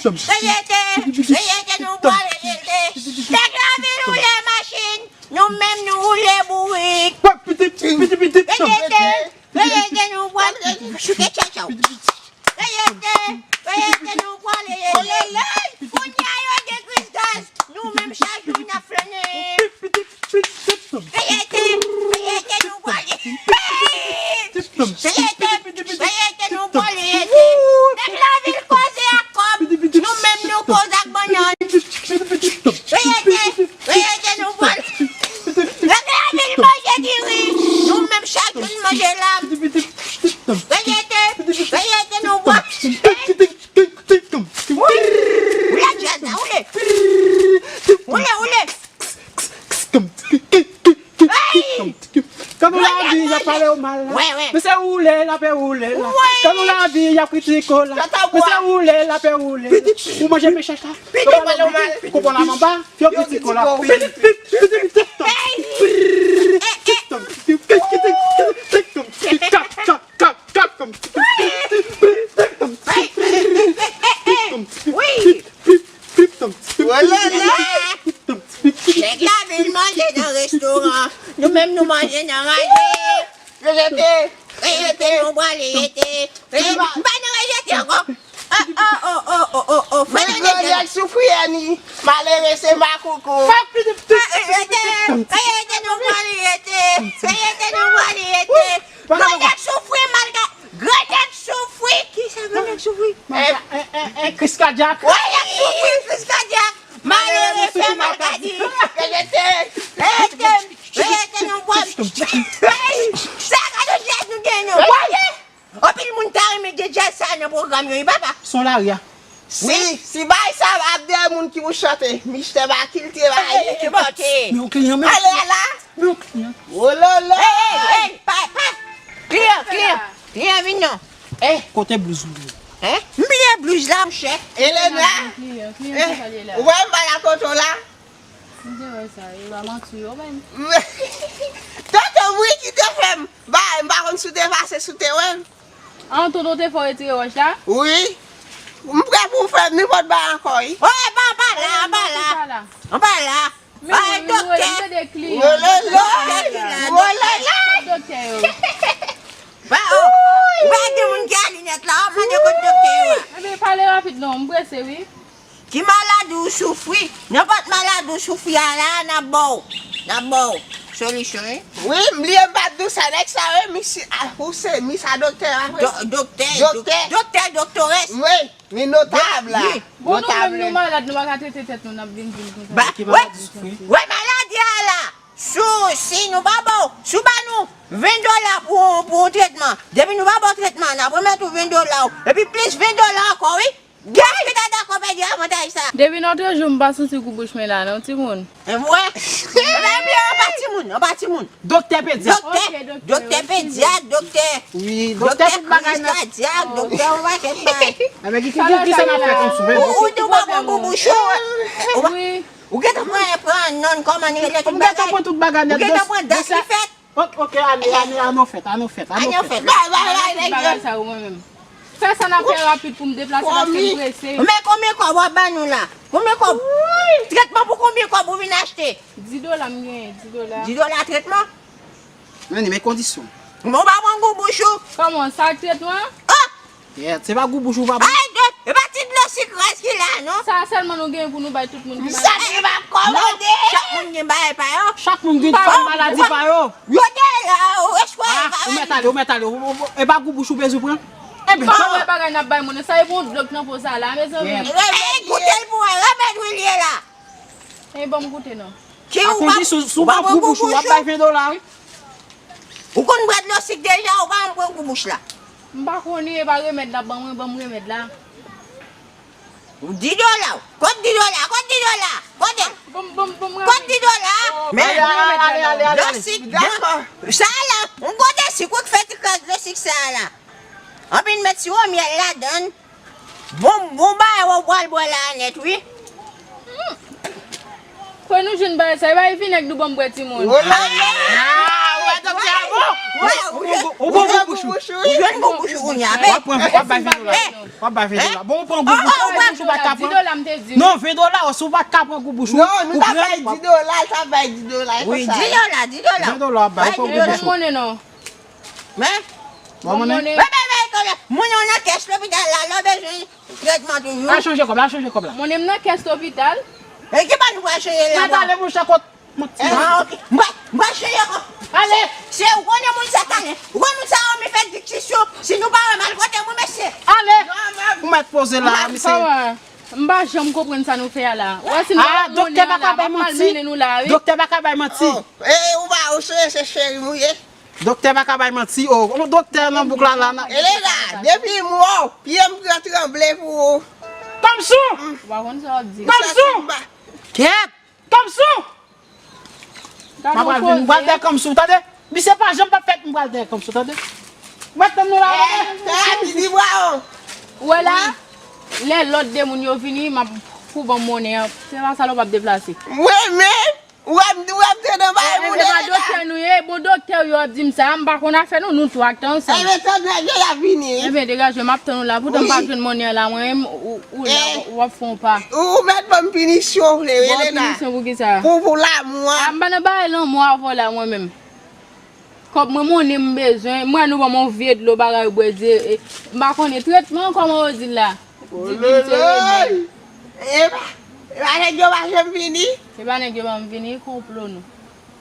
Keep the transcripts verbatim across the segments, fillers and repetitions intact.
Rejete, rejete, nou pral rejete. Nèg lavil woule machin, nou menm nou woule bourik. Rejete, rejete, nou pral chouke tchatchaw. Rejete, rejete, nou pral rejete. Kounye a yo gen kriz gaz, nou menm chak jou n ap flannen. Rejete, rejete, nou pral rejete. Rejete, rejete, nou pral rejete. Nèg lavil koze ak kòb, nou menm nou koze ak bannann. Rejete, rejete, nou pral. Nèg lavil manje diri, nou menm chak jou n manje lam. Rejete, rejete, nou pral. Woule djaz la, woule. Woule, woule. Hey! Kan nou lavi, y ap pale w mal la. Wi, wi. Men se woule, l ap woule la. Wi. Kan nou lavi, y ap kritike w la. Men se woule, l ap woule la. Ou manje men chèch la. Yo pale w mal. Konprann la manba, yo kritike w la. Hey! Eh, eh. Kap, kap, kap, kap, kap. Hey! Eh, eh, eh, eh, eh. Wi. Pip, pip, tom, pip, pip, tom, pip, tom, pip, pip. Nèg la vin manje nan restoran. Nou menm nou manje nan raje. Rejete. Rejete, nou pral rejete. Rejete. M pa nan rejete ankò. Oh, oh, oh, oh, oh, oh, oh. Fè nou rejete. Nèg soufri, Annie. Malere se makoukou. Rejete. Rejete, nou pral rejete. Rejete, nou pral rejete. Grann nèg soufri, malga-, grann nèg soufri. Kisa grann nèg soufri? Eh, eh, eh, eh, kriz kadyak. Grann nèg soufri, kriz kadyak. Malere fè maladi. Rejete. Rejete, rejete, nou pral. Hey, sa gade jèt nou gen, non. Woye! Anpil moun ta renmen gen jazz sa nan pwogram yo, wi, papa. Son lari a. Si, si bay sa ap de moun ki pou chante, Mister Bakil te bay. Hey, hey, hey, hey, hey. Men yon kliyan, men. Ale, ala. Men yon kliyan. Oh la la. Hey, hey, hey, pa, pa. Kliyan, kliyan. Kliyan vin non. Eh, kote blouz ou? Hein? M bliye blouz la, monchè. Elena. Kliyan, kliyan, eh, ki sa li la? Ou wè m pa la tonton la? M te wè sa, e pa manti yo menm. Tonton wi ki te fè m. Ba, m pa konn si w te pase, si w te wè m. An, tonton te fè w retire wòch la? Wi. M prè pou w fè m nenpòt bagay ankò, wi. Oh, e pa, pa la, pa la. Anba la. Anba la. Ay, doktè. Wololo. Wololo. Doktè yo. Ba, oh, ou pa gen moun ki a linèt la, ou mande kot doktè yo a. Ebyen, pale rapid non, m prese, wi. Ki maladi w soufri? Nenpòt maladi w soufri a la, n ap ba w. N ap ba w solisyon, wi. Wi, m bliye m pa t di w sa, nèg sa yo, misye, a, ou se, mi sa doktè a, wi. Do-, doktè, doktè, doktè, doktorès. Wi, mi notab la. Wi. Bon, nou menm nou malad, nou pa ka trete tèt nou, n ap vin di l konsa. Ba, wè, wè maladi a la. Si, si nou pa ba w, si w ba nou ven dola pou, pou yon tretman, depi nou pa ba w tretman, n ap remèt ou ven dola w, epi plis ven dola ankò, wi. Gèl ki ta dakò pèdi avantaj sa. Depi nòtrejou, m pa santi gou bouch mwen la, non, timoun. E vre? Yon pa timoun. Doktè pedyat. Doktè, doktè pedyat, doktè. Wi, doktè tout bagay nan. Doktè kriz kadyak, doktè yon pakèt bagay. Enben, ki, ki, ki, ki sa n ap fè kòmsi? Ou, ou di w pa pran boubouch ou. Ou gentan pran, pran nonn, kòman li rele, tout bagay. Ou gentan pran tout bagay nèt. Ou gentan pran dat li fèt. Ok, ok, ale, ale, ale, nou fèt, ale, nou fèt, ale, nou fèt. Bay, bay, bay, nèg yo. Fè sa ou mwen menm. Fè sa n ap fè rapid pou m deplase paske m prese. Men konbyen kòb w ap ban nou la? Konbyen kòb? Tretman pou konbyen kòb ou vin achte? Dis dola m genyen, dis dola. Dis dola tretman? Men, men kondisyon. Bon, w pa pran gou bouch ou? Kòman, sa tretman? Oh! Yeah, se pa gou bouch ou pa pran. Ay, de, e pa ti dlo sikrèz ki la, non? Sa sèlman nou genyen pou nou bay tout moun ki malad. Sa ki pa kòmande. Chak moun gen bagay pa yo. Chak moun gen fòm maladi pa yo. Yo te la, ou eskwè. Ah, ou mèt ale, ou mèt ale. Ou, ou, ou, e pa gou bouch ou bezwen pran? Enben, pa wè bagay n ap bay moun. Sa e pou yon dlo k nan po sa la, mezanmi. Ey, goute l pou wè, remèd wi l ye la. Ey, ban m goute non. Ki ou pa, si ou pa pran gou bouch ou, w ap bay ven dola, wi. Ou konn bwè dlo sik deja, ou pa janm pran gou bouch la. M pa konnen, e pa remèd la ban mwen, ban m remèd la. Ou di dola, kot di dola, kot di dola, kote? Bon, bon, bon, mwen. Kot di dola? Men, ale, ale, ale, ale, ale. Dlo sik, bon. Sa la, yon gode sik, ou k fè ti kras dlo sik sa la. Anpi n met siwo myèl ladann. Bon, bon bagay ou pral bwè la nèt, wi. Kwè nou jwenn bagay sa, e pa vinèg nou ban m bwè timoun. Ah, ou wè doktè a bon. Ou bon gou bouch ou. Ou jwenn gou bouch ou kounye a. W ap pran, w ap bay ven dola. W ap bay ven dola. Bon, ou pran gou bouch ou, gou bouch ou pa ka pran. Di dola m te di. Non, ven dola, si w pa ka pran gou bouch ou. Non, nou ta bay di dola, ta bay di dola, e konsa. Wi, di dola, di dola. Ven dola w ap bay, ou pran gou bouch ou. Ban m monnen non. Men. Ban m monnen. Bay, bay, bay, konnen. Monnen w nan kès lopital la, lè w bezwen tretman toujou. Al chanje kòb la, al chanje kòb la. Monnen m nan kès lopital. E ki bò nou pral chanje la? Mwen t ale mouche kot. Ah, ok. Mwen, mwen chanje kòb. Ale. Se, se ou konnen moun sa talen. Ou konnen moun sa yo, mi fè diskisyon. Si nou pa wè mal kote mwen, mesye. Ale. Ou mèt poze la, misye. M pa janm konprann sa nou fè a la. Ou wè si nou pa monnen an la, m ap mal mennen nou la, wi. Doktè pa ka bay manti. Doktè pa ka bay manti. Oh, e, ou pa, ou se, se cheri m ou ye. Doktè pa ka bay manti, o. Yon doktè nan bouk la, la, nan. Elena, depi m wè w, pye m pran tranble pou ou. Kòmsi w! Ou pa konn sa w ap di. Kòmsi w! Kèt! Kòmsi w! M ap pral vin, m pral dèyè kòmsi w, tande? Misye pa janm p ap fèt, m pral dèyè kòmsi w, tande? Ou mèt tann nou la, tande? Ou wè la? Lè lòt de moun yo vini, m ap pou ban m monnen an. Se pa sa lò p ap deplase. Mwen menm? Ou wè m, ou wè m te nan bay moun. E pa doktè nou ye, bon doktè yo ap di m sa, m pa konn afè nou, nou tou ak tan ansanm. Enben tann nèg yo y ap vini wi. Enben degaje, m ap tann ou la, poutan m pa jwenn monnen an la, mwen menm, ou, ou la, w ap fè yon pa. Ou, ou mèt ban m pinisyon w vle wi, Elena. Bon, pinisyon pou kisa? Pou, pou lanmou an. A, m pa nan bagay lanmou avè w la, mwen menm. Kòb mwen, monnen m bezwen, m wè nou ban m yon vye dlo bagay bwè, di, e, m pa konnen tretman, kòman yo di l la? Di, di m se remèd. E pa, e pa nèg yo pa janm vini? E pa nèg yo pa janm vini, konplo nou.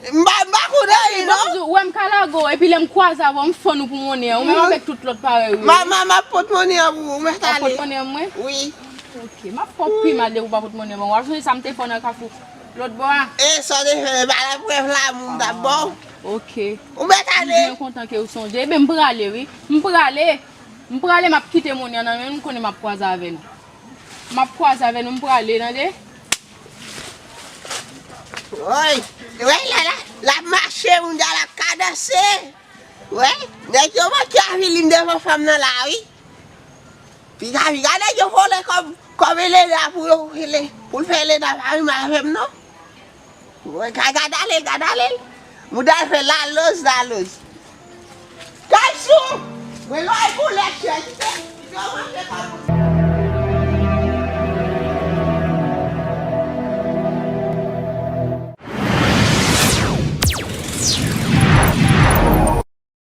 M pa, m pa konn anyen non. Ou wè m ka lage w, epi lè m kwaze avè w, m fann ou pou monnen an, ou menm avèk tout lòt parèy ou yo. M a, m a, m ap pot monnen an pou ou, mèt ale. W ap pot monnen an mwen? Wi. Ok, m ap fè w pi mal depi w pa pot monnen an ban mwen. W ap sonje sa m te fè w nan kafou lòt bò a? E sa w te fè, e pa laprèv lanmou m t ap ba w. Ok. Ou mèt ale. M byen kontan ke w sonje. Ebyen m prale wi. M prale. M prale, m ap kite monnen an nan men nou, m konnen m ap kwaze avè nou. M ap kwaze avè nou, m prale, tande? Woy, woy, la, la, l ap mache, moun sa la ap kadanse. Woy, nèg yo manke avili m devan fanm nan la, wi. Piga, piga, nèg yo vòlè kòb, kòb Elena pou yo, pou l fè Elena pa rive avè m, non. Woy, gad, gad ale l, gad ale l. Mouda l fè laloz, laloz. Kalsou! Mwen lòy pou lèt yo, kite, kite yo manke kòb.